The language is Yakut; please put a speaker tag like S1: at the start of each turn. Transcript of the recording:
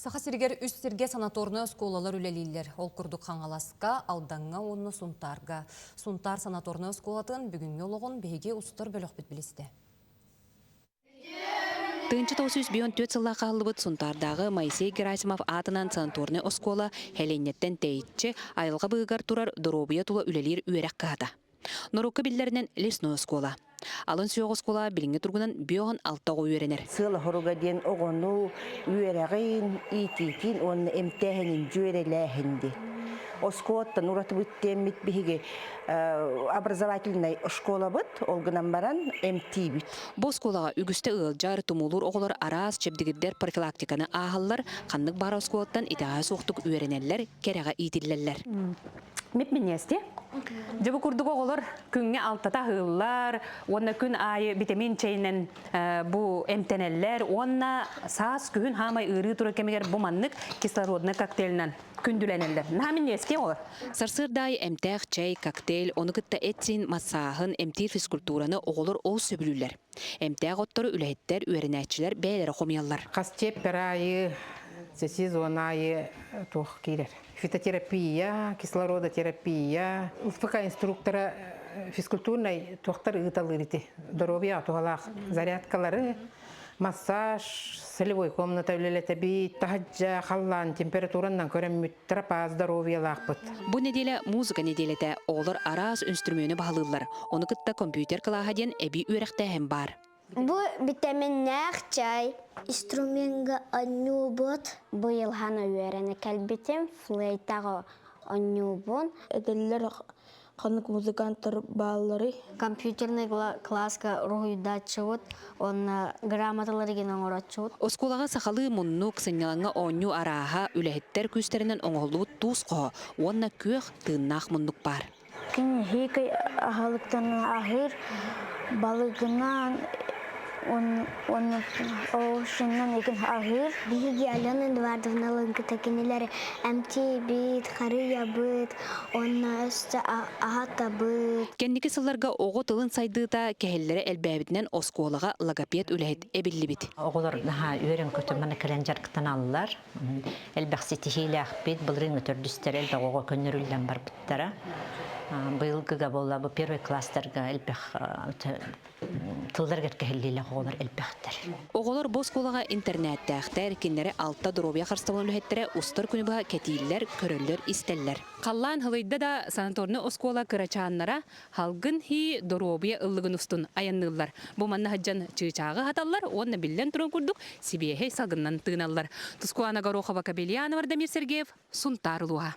S1: Саха сиригэр үс сиргэ санаторнай оскуолалар үлэлииллэр. Ол курдук Хаҥаласка, Алдаҥҥа уонна Сунтаарга. Сунтаар санаторнай оскуолатын бүгүҥҥү олоҕун биһиги устар бөлөхпүт билистэ.
S2: 1954 сыллаахха аһыллыбыт Сунтаардааҕы Моисей Герасимов аатынан санаторнай оскуола сэлиэнньэттэн тэйиччи айылҕа быыһыгар турар доруобуйа тула үлэлиир үөрэх кыһата. Норуокка биллэринэн лесной оскуола. Алын сүһүөх оскуола билиҥҥи туругунан 56 оҕо үөрэнэр.
S3: Сыала-соруга диэн оҕону үөрэҕин, иитиитин уонна эмтээһинин дьүөрэлээһин диэн. Оскуолаттан уратыбыт диэммит биһиги образовательнай школабыт, ол гынан баран эмтиибит.
S2: Бу оскуолаҕа үгүстэ ыалдьар, тумуулуур оҕолор араас чэбдигирдэр профилактиканы ааһаллар, ханнык баар оскуолаттан итэҕэһэ суохтук үөрэнэллэр, кэрэҕэ иитиллэллэр.
S4: Мип-минньиэсти. Дьэ бу курдук оҕолор күҥҥэ алтата аһыыллар уонна күн аайы витамин чэйинэн бу эмтэнэллэр уонна саас күһүн хаамай ыарыы турар кэмигэр бу маннык кислородный коктейльнан күндүлэнэллэр. Наһаа минньиэсти оҕолор.
S2: Сарсыарда аайы эмтээх чэй, коктейль, ону кытта эт-сиин массааһын, эмтиир физкультураны оҕолор олус сөбүлүүллэр. Эмтээх оттору үлэһиттэр, үөрэнээччилэр бэйэлэрэ хомуйаллар.
S5: Хас чиэппэр аайы, сезон аайы туох киирэр. Фитотерапия, кислородотерапия, ЛФК инструктора физкультурнай туохтар ыыталыыр ити. Доруобуйаҕа туһалаах зарядкалары, массаж, солевой комната үлэлэтэбит, таһырдьа халлаан температуранан көрөммүт тропа здоровьялаахпыт.
S2: Бу нэдиэлэ музыка нэдиэлэтэ. Оҕолор араас үнстрүмүөнү баһылыыллар. Ону кытта компьютер кылааһа диэн эбии үөрэхтээһин баар.
S6: Бу битэминнээх чай.
S7: Инструмеҥҥа оонньуубут.
S6: Быйыл хана үөрэнэ кэлбитим, флейтаҕа оонньуубун.
S8: Этэллэр ханнык музыканттар баалларый?
S7: Компьютерный класска уруһуйдааччыбыт уонна грамоталары гин оҥороччубут.
S2: Оскуолаҕа сахалыы муннук, сынньалаҥҥа оонньуу арааһа, үлэһиттэр күүстэринэн оҥоһуллубут туус хоһо уонна күөх тыыннаах муннук баар.
S8: Кини һиикэй аһылыктан аһыыр, балыгынан уонна оушунан игин аһыыр.
S7: Биһиги Алена Эдуардовна Лыҥкыта кинилэри эмтиибит, харыйабыт, уонна өссө аһатабыт.
S2: Кэнники сылларга оҕо тылын сайдыыта кэһиллэрэ элбээбитинэн оскуолаҕа логопед үлэһит эбиллибит.
S9: Оҕолор наһаа үөрэн-көтөн маны кэлэн дьарыктаналлар. Элбэх ситиһиилээхпит, былырыыҥҥы төрдүстэрэ элбэх оҕо көннөрүллэн барбыттара. Быйылгыга буолла бу первый класстарга элбэх тылларыгар кэһиллиилээх оҕолор элбэхтэр.
S2: Оҕолор бу оскуолаҕа интэрнээттээхтэр, кинилэри алта доруобуйа харыстабылын үлэһиттэрэ устар күнү быһа кэтииллэр, көрөллөр-истэллэр.
S4: Халлаан һылыйда да санаторнай оскуола кырачааннара Халгын һии доруобуйа ыллыгын устун айанныыллар. Бу манна сылдьан чыычааҕы аһаталлар уонна биллэн туран курдук сибиэһэй салгынынан тыыналлар. Тускуана Горохова, Кабельянова, Дамир Сергеев, Сунтаар улууһа.